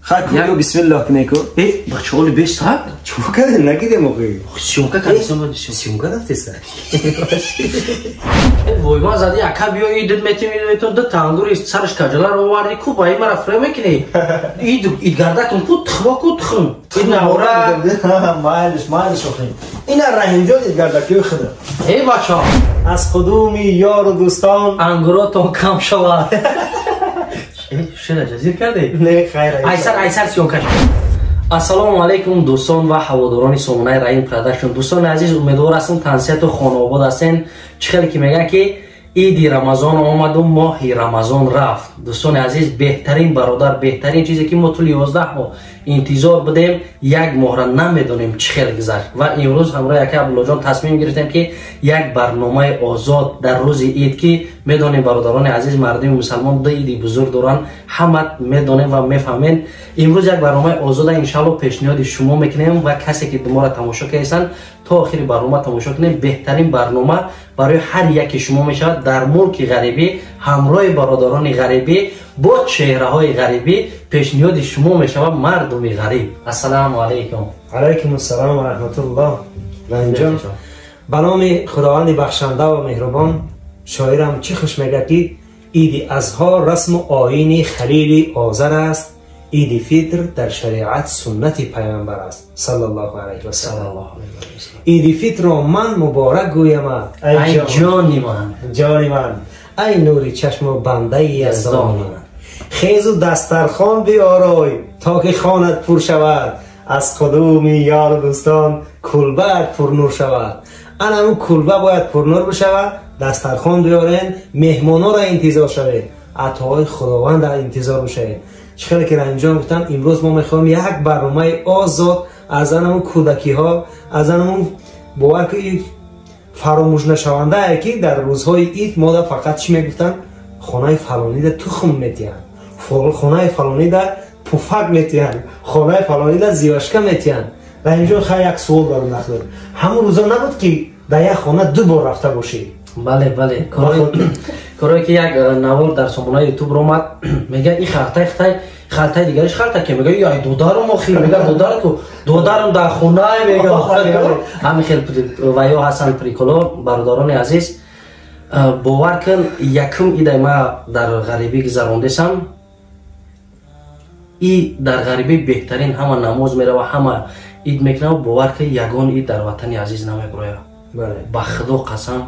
Хай, ку бисмиллоҳ кунеку. Э, бачаҳоли бесар? Чӣ кардем, нагидем охи. Съёмка кардем. Съёмка рафтеса. Вой, ман зади, ака, биё, идд метим, ид метим, ду тангури сараш каҷаларо оварди ку, ба ин мара фиреб мекунӣ. Ид идгардакун ку, тухмо ку, тухм. Ид навора. Майлиш, майлиш охи. Ина Раҳимҷон идгардакиёи худа. Эй, бачаҳо. Аз қудуми ёру дӯстон ангуротон кам шавад. Шера ҷазир кардӣ? Не, хайр. Айсар, айсар съёмка. Ассалому алайкум, дӯстон ва ҳаводорони сомонаи Раим Продакшн. Дӯстони азиз, умедвор ҳастам, тансиҳату хонаобод ҳастен. Чӣ хеле ки мегӯянд, ки иди Рамазон омаду моҳи Рамазон рафт. Дӯстони азиз, беҳтарин бародар, беҳтарин чизе ки мо тӯли 11 моҳ интизор будем, як моҳра намедонем чӣ хел гузашт. Ва имрӯз ҳамроҳи ака Абдуллоҷон тасмим гирифтем, ки як барномаи озод дар рӯзи ид, ки медонем, бародарони азиз, мардуми мусалмон ду иди бузург доранд, ҳама медонем ва мефаҳмем. Имрӯз як барномаи озода иншалло пешниҳоди шумо мекунем ва касе ки моро тамошо кардастанд, то охири барнома тамошо кунем. Беҳтарин барнома барои ҳар яке шумо мешавад дар мулки ғарибӣ, ҳамроҳи бародарони ғарибӣ, бо чеҳраҳои ғарибӣ пешниҳоди шумо мешавад, мардуми ғариб. Ассалому алайкум. Алайкум ассалом ва раҳматуллоҳ. Раҳимҷон, ба номи Худованди бахшанда ва меҳрубон. Шоирам чӣ хуш мегӯяд, ки иди Азҳо расму оини Халили Озар аст, иди Фитр дар шариат суннати Пайғамбар аст, саллаллоҳу алайҳи васаллам. Иди Фитрро ман муборак гӯямад. Ай ҷони ман. Ҷони ман, ай нури чашму бандаи Яздони ман, хезу дастархон биорой, то ки хонат пур шавад, аз қудуми ёру дӯстон кулбаат пурнур шавад. Ана ҳамун кулба бояд пурнур бишавад. Дастархон биёрен, меҳмонҳоро интизор шавед, атоҳои Худованда интизор бишавед. Чӣ хеле ки Раҳимҷон гуфтанд, имрӯз мо мехоҳем як барномаи озод аз анамун кӯдакиҳо, аз анамун бовар ки фаромӯшнашавандае, ки дар рӯзҳои ид мода фақат чӣ мегуфтанд: хонаи фалонида тухм метиҳанд, хонаи фалонида пуфак метиҳанд, хонаи фалонида зиёшка метиҳанд. Раҳимҷон, хай, як суол дорам нақл. Ҳамун рӯзо набуд, ки дар як хона ду бор рафта бошӣ? Бале, бале, корое ки як навор дар сомонаи Ютуб ромад, мега и халтай хтай, халтаи дигариш халта, ки мега ай додарам, охи мега додарку, додарам дар хонае, мега ҳамин хел ва ё ҳасан приколо. Бародарони азиз, бовар кун, якум идай ма дар ғарибӣ гузарондесам. И дар ғарибӣ беҳтарин, ҳама намоз мерава, ҳама ид мекунава. Бовар кун, ягон ид дар ватани азиз намеброя. Ба Худо қасам,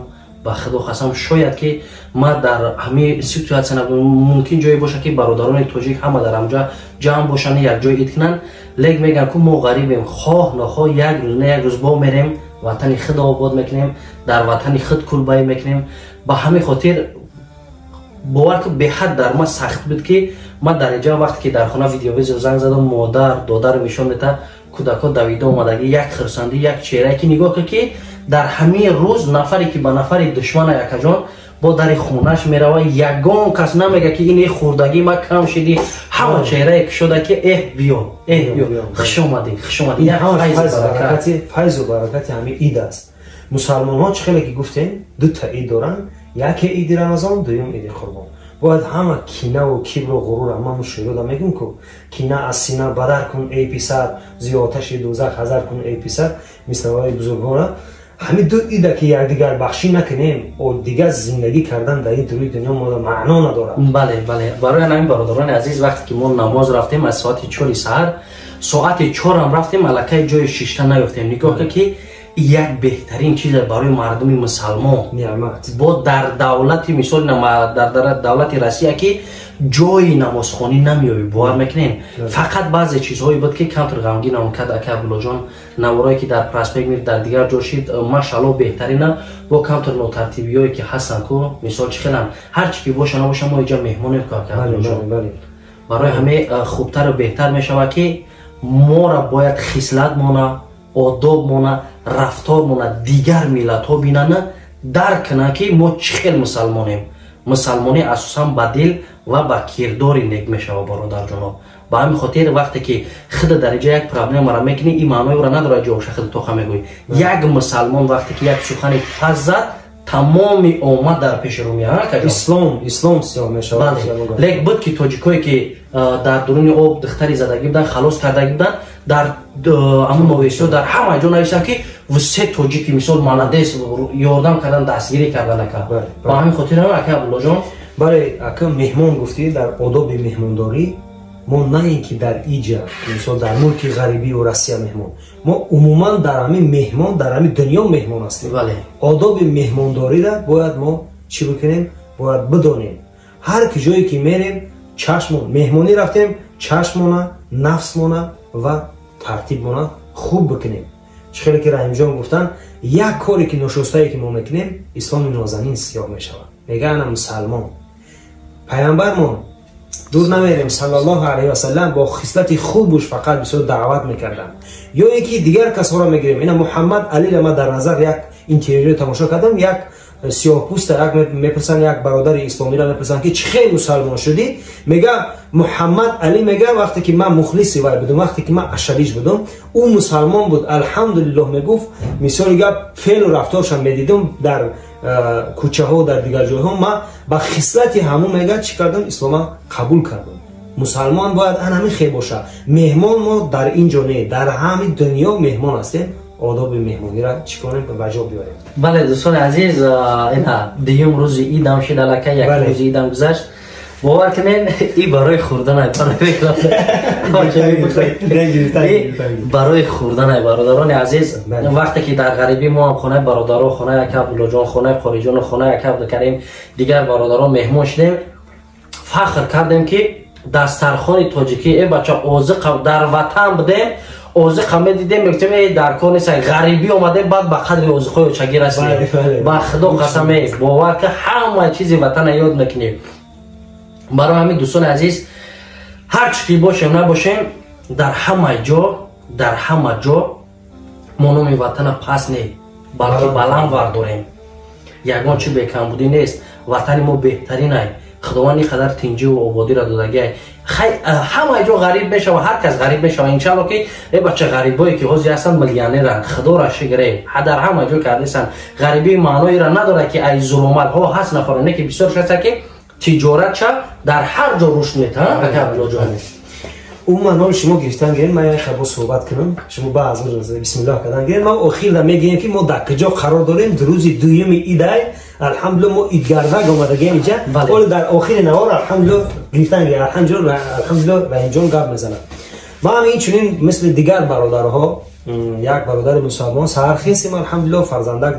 ба Худо қасам, шояд ки ма дар ҳамин ситуация набудам, мумкин ҷое бошад, ки бародарони тоҷик ҳама дар ҳамҷа ҷамъ бошанд, якҷой ид кунанд. Лек мегӯям, ку мо ғарибем, хоҳ нохоҳ як рӯз на як рӯз бо мерем, ватани худ обод мекунем, дар ватани худ кулбаӣ мекунем. Ба ҳамин хотир, бовар ки беҳад дар ма сахт буд, ки ман дар инҷа вақте ки дар хона видеовизор занг задам, модар, додарам нишон мета, кӯдакҳо давида омадагӣ, як хирсандӣ, як чеҳрае, ки нигоҳ кун, ки дар ҳамин рӯз нафаре ки ба нафари душмана, якаҷон, бо дари хонаш мерава, ягон кас намега, ки ин хурдагӣ ма кам шидӣ. Ҳама чеҳрае кушода, ки эҳ, биё, эҳ, биё, хуш омадӣ, хуш омадӣ. Файзу баракати ҳамин ид аст. Мусалмонҳо, чӣ хеле ки гуфтем, дута ид доранд: яке иди Рамазон, дуюм иди Қурбон. Бояд ҳама кинаву кибру ғурур, ама муширода мегӯм ку, кина аз сина бадар кун, эй писар, зи оташи дӯзах ҳазар кун, эй писар. Мислаҳои бузургона, ҳамин ду ида ки якдигар бахшӣ накунем, дигар зиндагӣ кардан дар ин рӯи дунё мода маъно надорад. Бале, бале, барои ҳамин, бародарони азиз, вақте ки мо намоз рафтем, аз соати 4-и саҳар, соати 4-ам рафтем, аллакай ҷои шишта наёфтем. Нигоҳ кун, ки як беҳтарин чизе барои мардуми мусалмон бо дар давлати, мисол, дар давлати Россия, ки ҷои намозхонӣ намеёбӣ, бовар мекунем. Фақат баъзе чизҳое буд, ки камтар ғамгинам кард, ака Абдуллоҷон, наворое ки дар проспект мир, дар дигар ҷо шид, машалло, беҳтарина, бо камтар нотартибиҳое ки ҳастанд ку, мисол, чӣ хелам, ҳар чӣ ки боша набоша, мо иҷа меҳмонем ку, ака Абдуллоҷон. Барои ҳаме хубтару беҳтар мешавад, ки мора бояд хислат мона, одоб мона, рафтор мона дигар миллатҳо бинанд, дарк кунанд, ки мо чӣ хел мусалмонем. Мусалмонӣ асосан ба дил ва ба кирдори нек мешавад, бародарҷоно. Ба ҳамин хотир, вақте ки худа дар инҷа як проблемаро мекунӣ, ин маънои ӯро надорад, ҷавобша худа тоха мегӯӣ. Як мусалмон вақте ки як сухани пас зад, тамоми омад дар пеши рӯ меяд. Ислом, ислом сиёҳ мешавад. Лек буд, ки тоҷикое ки Дар дуруни об духтари задагӣ будан, халос кардагӣ будан. Дар амун новестиҳо, дар ҳама ҷо нависанд, ки се тоҷики, мисол, молодец, ёрдам кардан, дастгирӣ кардан, ака. Ба ҳамин хотир, ака Абдуллоҷон. Бале, ака, меҳмон гуфтӣ, дар одоби меҳмондорӣ мо на ин ки дар иҷа, мисол, дар мулки ғарибию Россия меҳмон, мо умуман дар ҳамин меҳмон, дар ҳамин дунё меҳмон ҳастем. Одоби меҳмондориро бояд мо чӣ бикунем? Бояд бидонем. Ҳар ки ҷое ки мерем, чашмон, меҳмонӣ рафтем, чашмона, нафсмона ва тартибмона хуб бикунем. Чӣ хеле ки Раҳимҷон гуфтанд, як коре ки ношостае ки мо мекунем, исломи нозанин сиёҳ мешавад. Мега, ана мусалмон, пайғамбармон, дур намерем, саллаллоҳу алайҳи васаллам, бо хислати хубуш фақат бисёр даъват мекарданд. Ё ин ки дигар касҳоро мегирем, ина Муҳаммад Алира ман дар назар як интервю тамошо кардам, як сиёҳпӯста як мепурсанд, як бародари исломиро мепурсанд, ки чӣ хел мусалмон шудӣ? Мега, Муҳаммад Али, мега, вақте ки ман мухлиси вай будум, вақте ки ман ашалиш будум, ӯ мусалмон буд, алҳамдулиллоҳ, мегуфт. Мисоли гап, феълу рафторшам медидум дар кӯчаҳо, дар дигар ҷойҳо, ман ба хислати ҳамун, мега, чӣ кардам? Ислома қабул кардам. Мусалмон бояд ан ҳамин хел бошад. Меҳмон мо дар ин ҷо не, дар ҳамин дунё меҳмон ҳастем. Одоби меҳмониро чӣ конем? Ба ҷо биёрем. Бале, дӯстони азиз, ина дуюм рӯзи идам шид, аллакай як рӯзи идам гузашт. Бовар кунед, и барои хӯрданай, барои хӯрданай, бародарони азиз. Вақте ки дар ғарибӣ мо ҳам хонаи бародаро, хонаи ака Абдуллоҷон, хонаи Қориҷону хонаи ака Абдукарим, дигар бародарон меҳмон шудем, фахр кардем, ки дастархони тоҷикӣ, э бача, озиқа дар ватан будем, озиқа медидем, мегуфтем, э, дар кор нест. Ғарибӣ омадем, баъд ба қадри озиқҳои очагӣ расидем. Ба худо қасам, бовар ки ҳама чизи ватана ёд мекунем. Барои ҳамин, дӯстони азиз, ҳар чӣ ки бошем, набошем, дар ҳама ҷо, дар ҳама ҷо мо номи ватана паст не, балки баланд вардорем. Ягон чӣ бекамбудӣ нест, ватани мо беҳтаринай. Худованд ин қадар тинҷиву ободиро додагиай. Ҳама ҷо ғариб мешава, ҳар кас ғариб мешава. Иншалло, ки э бача, ғарибое ки ҳозир ҳастанд, миллионеранд, худоро шукре, дар ҳама ҷо кардесанд. Ғарибии маъноеро надорад, ки ай зуломатҳо ҳаст нафароне, ки бисёр шаста, ки тиҷоратша дар ҳар ҷо рушд метаҳад, ака Абдуллоҷон. Умуман, ҳол шумо гирифтан гирем, ман як бо суҳбат кунам. Шумо баъз бисмиллоҳ кардан гирем, ма охирда мегӯем, ки мо дар куҷо қарор дорем. Рӯзи дуюми идай, алҳамдулилло, мо идгардак омадагием иҷа. Ҳоло дар охири навор, алҳамдулилло, гирифтан гирем. Алҳамдулилло, Раҳимҷон гап мезанад. Ма ҳам инчунин мисли дигар бародарҳо, як бародари мусалмон, саҳар хестем, алҳамдулилло, фарзандак,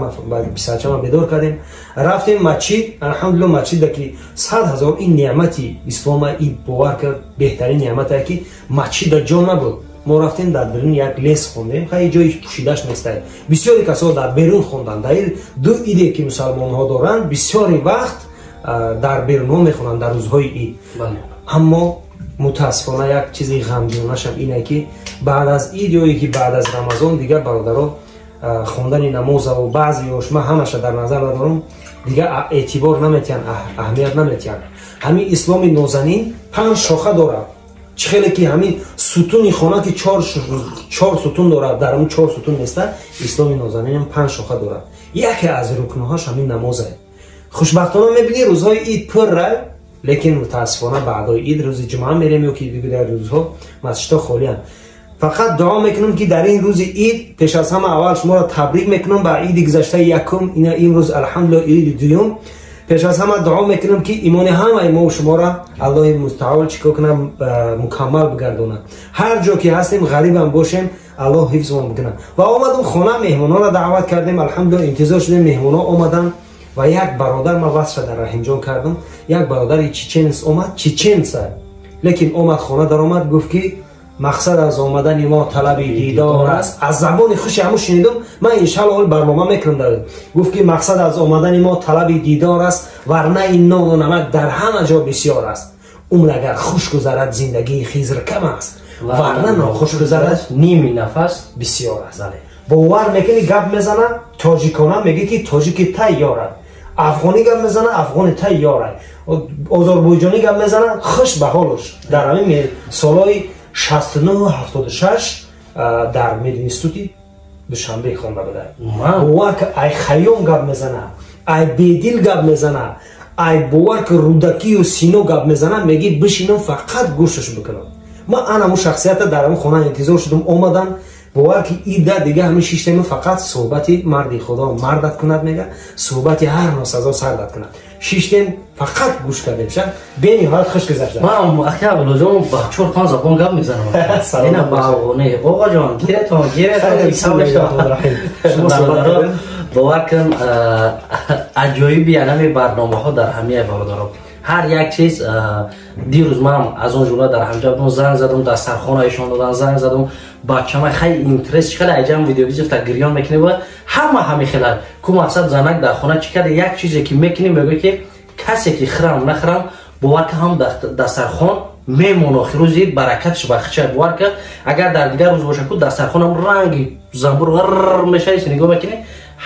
писарчама бедор кардем, рафтем масҷид. Алҳамдулилло, масҷида ки 100 000, ин неъмати ислома, ин, бовар кард, беҳтарин неъмате, ки масҷида ҷо набуд. Мо рафтем, дар даруни як лес хондем. Хай, ҷои пӯшидаш нестай. Бисёри касо дар берун хонданд. Дар ду иде ки мусалмонҳо доранд, бисёри вақт дар берунҳо мехонанд дар рӯзҳои ид. Аммо мутаассифона як чизи ғамгинонашам ине, ки баъд аз ид ё ки баъд аз Рамазон дигар бародаро хондани намозаву баъзеёш, ман ҳамаша дар назар надорам, дигар эътибор наметиҳанд, аҳамият наметиҳанд. Ҳамин исломи нозанин панҷ шоха дорад. Чӣ хеле ки ҳамин сутуни хона ки чор сутун дорад, дар ҳамин чор сутун неста, исломи нозанинам панҷ шоха дорад. Яке аз рукнҳош ҳамин намозе. Хушбахтона мебинӣ, рӯзҳои ид пурра, лекин мутаассифона баъдои ид, рӯзи ҷумъа мерем ё ки дигар рӯзҳо, масҷидҳо холианд. Фақат дуо мекунам, ки дар ин рӯзи ид, пеш аз ҳама, аввал шуморо табрик мекунам ба иди гузаштаи якум, ина имрӯз, алҳамдулилло, иди дуюм. Пеш аз ҳама дуо мекунам, ки имони ҳамаи мо шуморо Аллоҳи мустаол чӣ кор кунам, мукаммал бигардонад. Ҳар ҷо ки ҳастем, ғарибам бошем, Аллоҳ ҳифзмон бикунад. Ва омадум хона, меҳмонҳоро даъват кардем, алҳамдулилло, интизор шудем, меҳмонҳо омаданд ва як бародар, ман васфша дар Раҳимҷон кардам, як бародари чеченец омад, чеченца, лекин омад, хона даромад, гуфт, ки мақсад аз омадани мо талаби дидор аст. Аз забони хуши ҳамун шунидум, ман иншалло ҳол барнома мекунам. Дар гуфт, ки мақсад аз омадани мо талаби дидор аст, варна ин нону намак дар ҳама ҷо бисёр аст. Умр агар хуш гузарад, зиндагии Хизр кам аст, варна нохуш гузарад, ними нафас бисёр аст. Бовар мекунӣ, гап мезана тоҷикона, мегӯ, ки тоҷики тайёрад, афғонӣ гап мезана, афғони тайёрад, озарбойҷонӣ гап мезана, хуш ба ҳолуш. Дар ҳамин солҳои 69, 76 дар мединститути Душанбе хонда буда. Бовар ки, ай Хайём гап мезана, ай Бедил гап мезана, Ай бовар ки Рӯдакию Сино гап мезанам, меги бишинам, фақат гӯшаш бикунам. Ман анаму шахсията дар ҳамун хона интизор шудум, омадан. Бовар ки ида дига ҳамин шиштему, фақат суҳбати марди худо мардат кунад, мега, суҳбати ҳар носазо сардат кунад. Шиштем, фақат гӯш кардем, ша бениҳоят хуш гузашта. Ман, ака Абдуллоҷон, ба чор панҷ забон гап мезанам. Ина ба афғонӣ, оғоҷон, гиретон, гиретон. Бовар кун, аҷоиби анами барномаҳо дар ҳамияи бародаро ҳар як чиз. Дирӯз манам аз он ҷумла дар ҳамҷа будам, занг задам, дастархона ишон додан, занг задам бачама, хай интерес чӣ хеле айҷам видеовызов та гирён мекунӣ ва ҳама ҳами хела ку мақсад занак дар хона чӣ карда, як чизе ки мекунӣ, мегӯй ки касе ки хӯрам нахӯрам, бовар ка, ҳам дастархон мемон, охир рӯзи баракатш ба хича. Бовар ка, агар дар дигар рӯз боша ку дастархонам ранги замбур ғарр мешавӣ, нигоҳ мекунӣ,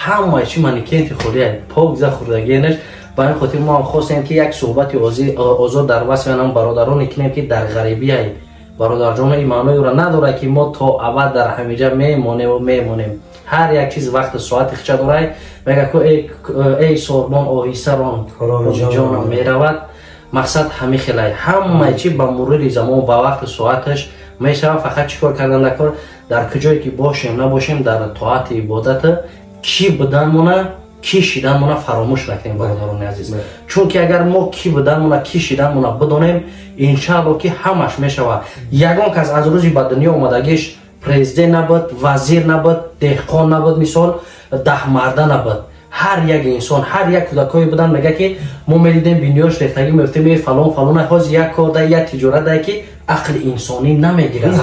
ҳамаи чи манекенти холия, пок за хӯрдагиенаш. Ба ин хотир мо ҳам хостем, ки як суҳбати озод дар васфи анам бародароне кунем, ки дар ғарибияй. Бародарҷоно, ин маъноеро надорад, ки мо то абад дар ҳамиҷа мемонему мемонем. Ҳар як чиз вақти соати хича дорад. Мега ку эй сорбон, оҳиста рон, ҷонам меравад. Мақсад ҳами хелай, ҳамаи чи ба мурури замон, ба вақти соаташ мешавад. Фақат чӣ кор кардан дар кор? Дар куҷое ки бошем набошем, дар тоати ибодата кӣ буданмона, кӣ шиданмона фаромӯш накунем, бародарони азиз, чунки агар мо кӣ буданмона, кӣ шиданмона бидонем, иншаалло ки ҳамаш мешавад. Ягон кас аз рӯзи ба дунё омадагиш президент набуд, вазир набуд, деҳқон набуд, мисол даҳмарда набуд. Ҳар як инсон, ҳар як кӯдакое будан, мега ки мо медидем, биниёш рехтагӣ, мегуфтем э фалон фалон, ҳозир як кор да, як тиҷорат да, ки ақли инсонӣ намегирад.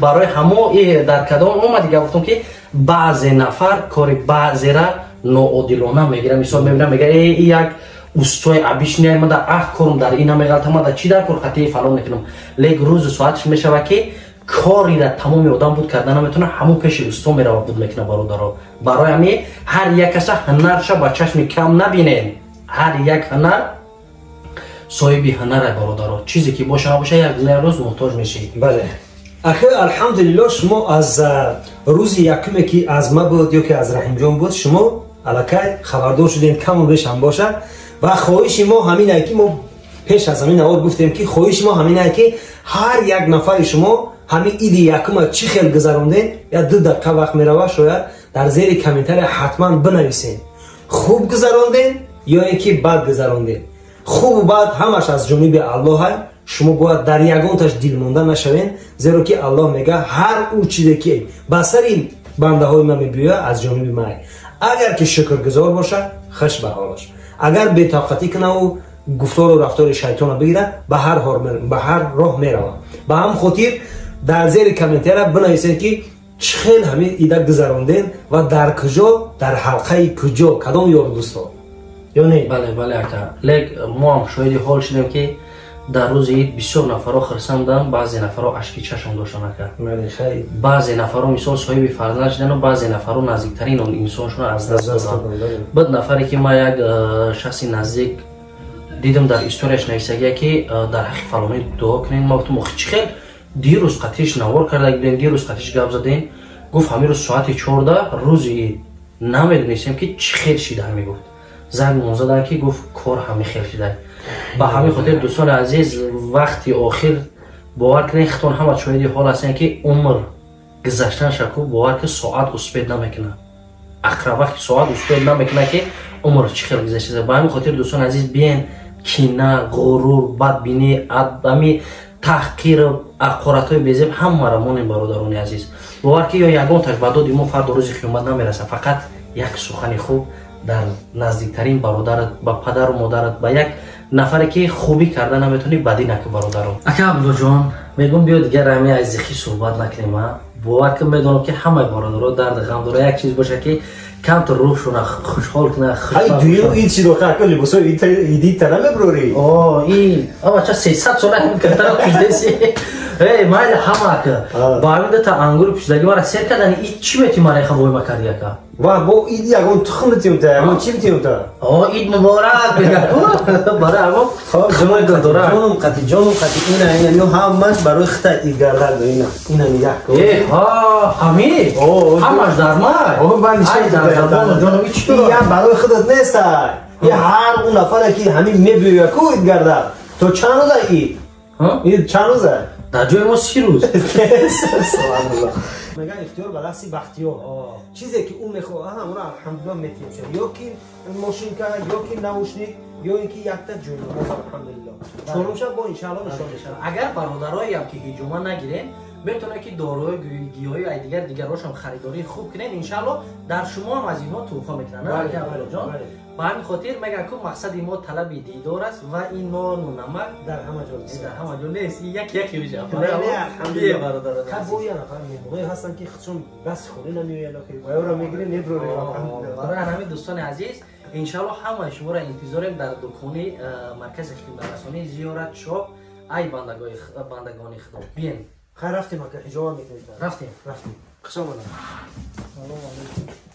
Барои ҳамо дар кадом омад дига гуфтам, ки баъзе нафар кори баъзера ноодилона мегирад. Мисол мебинам, мега э як устои обычный, мада ах корум дар ина меғалта, мада чӣ дар кор хатии фалон мекунам. Лек рӯзу соаташ мешавад, ки корира тамоми одам буд карда наметавона, ҳамон пеши усто мерава, буд мекуна. Бародаро, барои ҳами ҳар як каса ҳунарша ба чашми кам набинем. Ҳар як ҳунар соҳиби ҳунара, бародаро. Чизе ки боша набоша, як рӯз муҳтоҷ мешӣ. Бале, ахи, алҳамдулилло, шумо аз рӯзи якуме ки аз ма буд ё ки аз Раҳимҷон буд, шумо аллакай хабардор шудем, каму беш ҳам бошад. Ва хоҳиши мо ҳаминае, ки мо пеш аз ҳамин навор гуфтем, ки хоҳиши мо ҳаминае, ки ҳар як нафари шумо ҳамин иди якума чӣ хел гузарондем, я 2 дақиқа вақт мерава, шояд дар зери комментария ҳатман бинависем, хуб гузарондем ё ин ки бад гузарондем. Хубу бад ҳамаш аз ҷониби Аллоҳа. Шумо бояд дар ягонташ дилмонда нашавем, зеро ки Аллоҳ мега: ҳар ӯ чизе ки ба сари бандаҳои ман мебиёяд, аз ҷониби ман. Агар ки шукргузор бошад, хуш ба ҳолаш, агар бетоқатӣ кунаву гуфтору рафтори шайтонро бигирад, ба ҳар роҳ меравад. Ба ҳам хотир дар зери комментария бинависед, ки чӣ хел ҳамин ида гузарондем ва дар куҷо, дар ҳалқаи куҷо, кадом ёру дӯсто ё не. Бале, ака, лек мо ҳам шоҳиди ҳол шудем, ки дар рӯзи ид бисёр нафарҳо хирсанд буданд, баъзе нафарҳо ашки чашм доштанд, ака. Баъзе нафарҳо, мисол, соҳиби фарзанд шудану баъзе нафарҳо наздиктарин он инсоншонро аз даст доданд. Буд нафаре, ки ман як шахси наздик дидам, дар историяш нависагия, ки дар ҳаққи фалонӣ дуо кунед. Ма гуфтам: охи, чӣ хел, дирӯз қатиш навор карда будем, дирӯз қатиш гап задем. Гуфт: ҳамин рӯз соати 14, рӯзи ид, намедонистем, ки чӣ хел шида. Ҳаме гуфт, занг заданд, ки гуфт, кор ҳамин хел шида. Ба ҳамин хотир, дӯстони азиз, вақти охир, бовар кунед, хитон ҳама шоҳиди ҳол ҳастем, ки умр гузаштан шаку, бовар ки соат успеть намекунад. Ақра вақти соат успеть намекунад, ки умр чӣ хел гузашта. Ба ҳамин хотир, дӯстони азиз, биен кина, ғурур, бадбинӣ, ами таҳқир, ақоратҳои безеб ҳамаро монем, бародарони азиз. Бовар ки ё ягонташ ба доди мо фардо рӯзи қиёмат намерасад. Фақат як сухани хуб дар наздиктарин бародарат, ба падару модарат, ба як нафаре ки хубӣ карда наметавонӣ, бадӣ нака, бародарон. Ака Абдуллоҷон, мегӯм, биё дигар ҳами азихӣ суҳбат накунем. А бовар ки медонам, ки ҳамаи бародаро дарди ғам дора, як чиз боша, ки камтар рӯҳшона хушҳол куна. Дуюм ид чӣ доха, либосои идита намеброрӣ? О, и авача 300 сола катара пиздеси. Эй, майли, ҳама ака ба ҳамин дата ангури пиздагӣ мара сер кардани, ид чӣ мети мара иха войма карди, ака? Ва бо ид ягон тухм битиёмта, ягон чӣ битиёмта? О, ид муборак мегаку барои ҳамо. Ҷонум қати, ҷонум қати, ина, ина ё ҳамаш барои хита идгардак, ина, ина нигоҳ кун. Э, ҳа, ҳами ҳамаш дар май. О, ман дар забону ҷонум, ич я барои худат неста. Ҳар он нафаре ки ҳамин мебиёя ку ид гардад, то чанд рӯза ид? Ид чанд рӯза? Дар ҷои мо 30 рӯз. Меган ихтиёр ба дасти Бахтиёр, чизе ки ӯ мехоҳад, ҳамонро алҳамдулилла метиҳем, ё ки мошинка, ё ки наушник, ё ин ки якта ҷойнамоз. Алҳамдулилла, чорум шаб бо иншаалло нишон мешавад. Агар бародароям ки ҳиҷома нагирем, метавонед ки доруҳои гиёҳӣ ай дигар дигарошам харидорӣ хуб кунед. Иншаалло, дар шумо ҳам аз инҳо туҳфа мекунанд. Ҷон, ба ҳамин хотир мегӯям ку мақсади мо талаби дидор аст ва ин нону намак дар ҳама ҷо дар ҳама ҷо нест, як яке мешавад. Меҳмоное ҳастанд, ки худшон дасти холӣ намеоянд, ваёро мегирем, меброрем. Барои ҳамин, дӯстони азиз, иншаалло, ҳамаи шуморо интизорем дар дукони маркази хидматрасонии Зиёрат Шоп. Ай бандагони Худо, биен. Хайр, рафтем, ака, ҳиҷоба мекунем. Рафтем. Рафтем, хуш омадам. Салому алайкум.